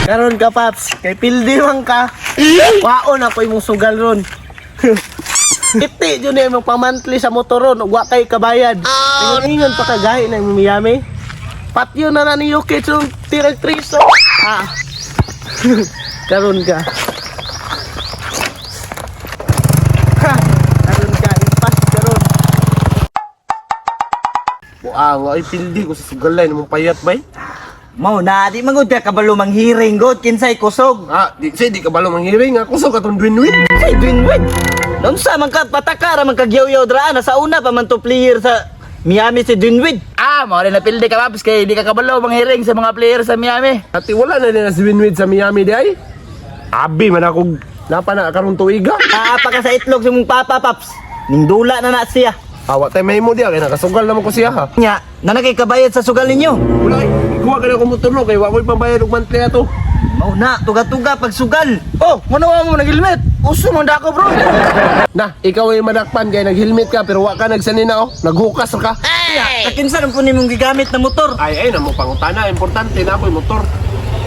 Karon ka, Paps, kay pildi man ka. Waon ako imong sugal ron. Iti jud na imong pamantli sa motor ron ug wa kay kabayad. Oh, ingon pa kagahi na imong Miami. Patyo na na ni Yuki yung tirag triso. Ah. Karon ka. Ha, karon ka impas karon. Buang, ay pildi ko sa sugalay namang payat bay. Mao na di man gud ka kabalo manghiring god kinsay kusog. Ah, di say di ka balo manghiring ako sa katong dwinwin. Say dwinwin. Unsa man ka pataka ra man kagyaw-yaw dra na sa una pa man to player sa Miami si Dwinwid. Ah, mao rin napildi ka, Paps, kay di ka kabalo manghiring sa mga player sa Miami. Ati wala na nila si Winwin sa Miami di ay. Abi man ako napa na karon tuiga. Aapa ka sa itlog sa mong papa, Paps. Nindula na na siya. Awa tay mahimo diya kay nakasugal naman ko siya ha. Nya, na kay kabayad sa sugal ninyo. Wala ay, ikuha ka na akong motor no kay wa ko'y pambayad og monthly ato. Mao na, tuga-tuga pagsugal. Oh, ngano mo nag-helmet? Uso man dako, bro. Na, ikaw ay madakpan kay nag-helmet ka pero wa ka nagsanina oh. Naghukas ra ka. Nya, kakinsa man po nimong gigamit na motor. Ay ay namo pangutana, importante na ako'y motor.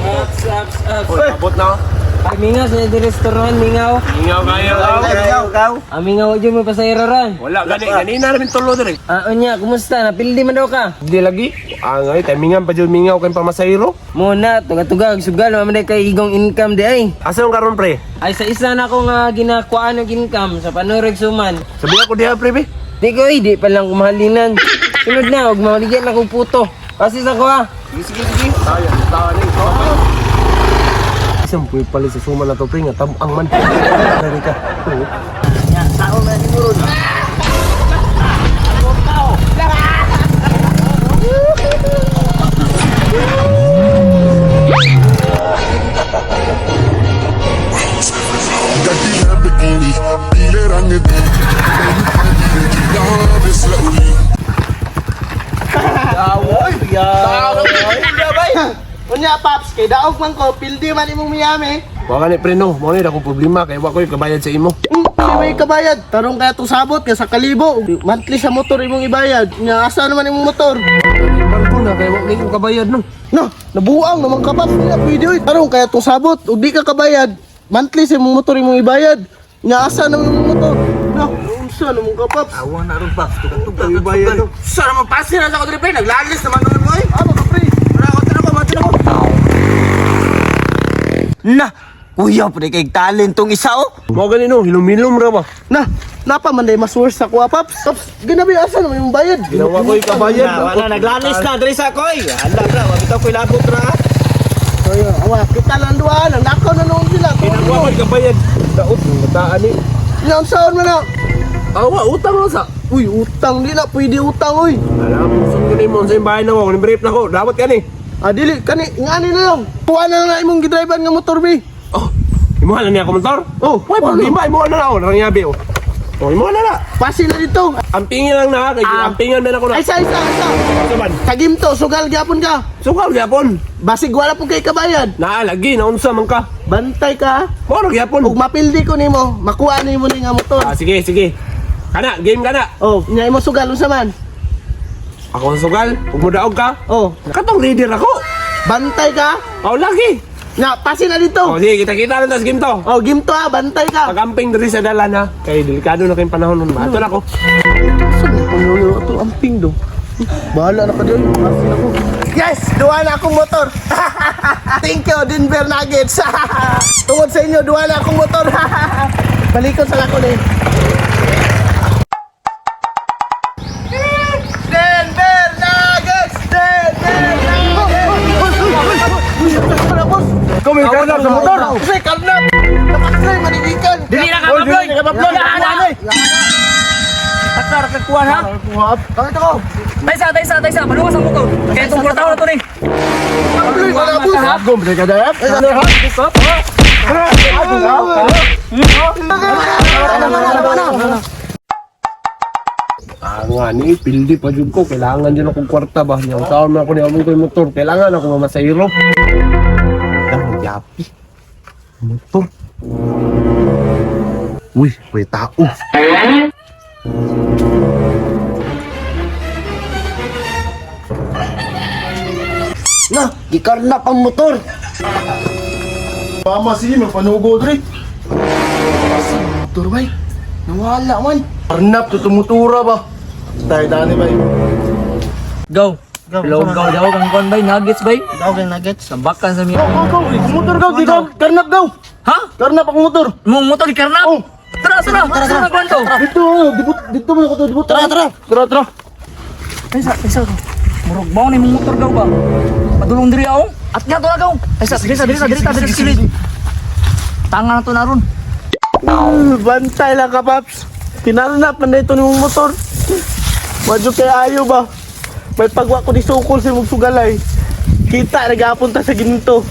Ups, ups, ups. Oy, abot na. oh. Ay, mingaw sa di restaurant, mingaw. Ingaw kayo. Ikaw, ikaw. Ah, mingaw dyan mo pasahero ron. Wala gani ganina ra min tulo dire. Ah, unya, kumusta? Napildi man daw ka. Di lagi. Angay timingan pa jud mingaw kay pamasahero. Muna, tuga-tuga, sugal, mamanday kay igong income di ay. Asa yung karon pre? Ay, sa isa na ako nga ginakuan og income sa panurig suman. Sabi ako diha pre be. Di ko, eh, di pa lang kumahalinan. Sunod na, huwag maligyan akong puto. Kasi sa ko ah. Sige sige sige. Tayo, tayo ni. Isang puwi pala sa suma na to pre nga tabang man. Dari ka. Oo. Nya, saon na nimo ron. ਗੱਡੀ ਲੈਂਬਰਗਿਨੀ ਪੀਲੇ ਰੰਗ ਦੀ ਮੈਨੂੰ ਕਹਿੰਦੀ ਏ ਜੀ ਨਾ ਵਿਸਲੂਲੀ। Unya, Paps, kay daog man ko, pildi man imong Miami. Wa gani pre no, mo ni akong problema kay wa ko'y kabayad sa imo. Di may kabayad. Tarong kaya itong sabot kaya sa kalibo. Monthly sa motor imong ibayad. Nya asa naman imong motor? Barko na kay wa kay ko kabayad no. No, nabuang naman ka pa. Hindi na pwede oy. Tarong kaya itong sabot. Ug di ka kabayad. Monthly sa imong motor imong ibayad. Nya asa naman imong motor? No, unsa naman ka, Paps? Awa na ron, Paps. Tuga-tuga Ibayad, pagsugal. no. Sa naman pasi na sa ko diri, pre, naglalis naman nun mo eh. Ano ka, pre? Wala ko tanong ko, matanong ko. Na, kuya pre kay talent tong isa oh. Mo gani no, hilom-hilom ra ba. Na, napa man day mas worse sa kuha, Paps. Paps, ginabi asa naman imong bayad? Ginawa ko'y kabayad. Na, wala naglalis na diri sa koy. Hala ra, wa bitaw koy labot ra. Kaya, awa, kita lang duha. Nakaw na noon sila. Ginawa ko'y kabayad. Daot bataan ni. Nya unsaon man na? Awa utang lang sa. Uy, utang di na pwede utang oy. Alam mo sun ko nimo sa bahay na ko, ni brief na ko. Dapat kani. Ah, dili kani ngani na lang. Kuha na lang imong gidriban nga motor bi. Oh, imo na niya ako motor. Oh, Way problema imo na na oh, nangyabi oh. Oh, imo na na. Pasi na dito. Ampingin lang na kay ampingan man ako na. Ay, isa, isa, isa. Asa man? Sa ginto, sugal gyapon ka. Sugal gyapon. Basig wala pong kay kabayad. Naa lagi na unsa man ka. Bantay ka. Moro gyapon. Ug mapildi ko nimo, makuha nimo ni nga motor. Ah, sige, sige. Kana, game kana. Oh, nya imo sugal unsa man? Ako ang sugal, ug modaog ka. Oh, Katong leader ako. bantay ka. Oh, lagi. Nya pasi na dito. Oh, sige, kita-kita lang tas game to. Oh, ginto ha, bantay ka. Pag-amping diri sa dalan ha. Kay delikado na kayong panahon nun. Ato na ko. Saan ko nulo ato amping do? Bahala na ka dyan. Pasi na ko. Yes, duha na akong motor. Thank you, Denver Nuggets. Tungod sa inyo, duha na akong motor. Balikon sa lako ni. Denver Nuggets! Denver Nuggets! Kumita na sa motor. Kasi karnap! Napakasay, manigikan! Dili na ka, Pabloy. Wala na. Takar ka kuan ha. Bakit ako? Taysa, taysa, taysa, maluwas ang motor. Kay itong taon na to ni. Pabloy, wala po! Gumbre ka dayap. Ah, nga ni, pildi pa jud ko. Kailangan jud akong kwarta ba. Niyang taon man ako ni among ko'y motor. Kailangan ako mamasayro. Ang yapi. Motor. Uy, may tao. Na, gikarnap ang motor. Mama, sige, magpanugo dre. Motor bay. Nawala man. Arnap, tutumutura ba? Tayo dani ba? Go. Go, go, go, kang kon bay, nuggets bay. Go kay nuggets. Sambakan sa mi. Go, go, go! Motor go, di ka! Karnap go! Ha? Karnap ang motor! Mong motor di karnap. Oh. Tara, tara, tara, tara, kwanto. Dito, dito, dito mo ako to, dito. Tara, tara! Tara, tara! Ay sa, ay sa. Murag baon ni mong motor gaw ba? Padulong diri ako. At nga to na gaw. Ay sa, diri sa, diri sa, diri sa, diri sa kilid. Tanga na to na ron. Bantay lang ka, Paps. Kinarnap man na ito ng motor. Wadyo kay ayo ba? May pagwa ko ni sukol sa mong sugalay. Kita, nagapunta sa ginto.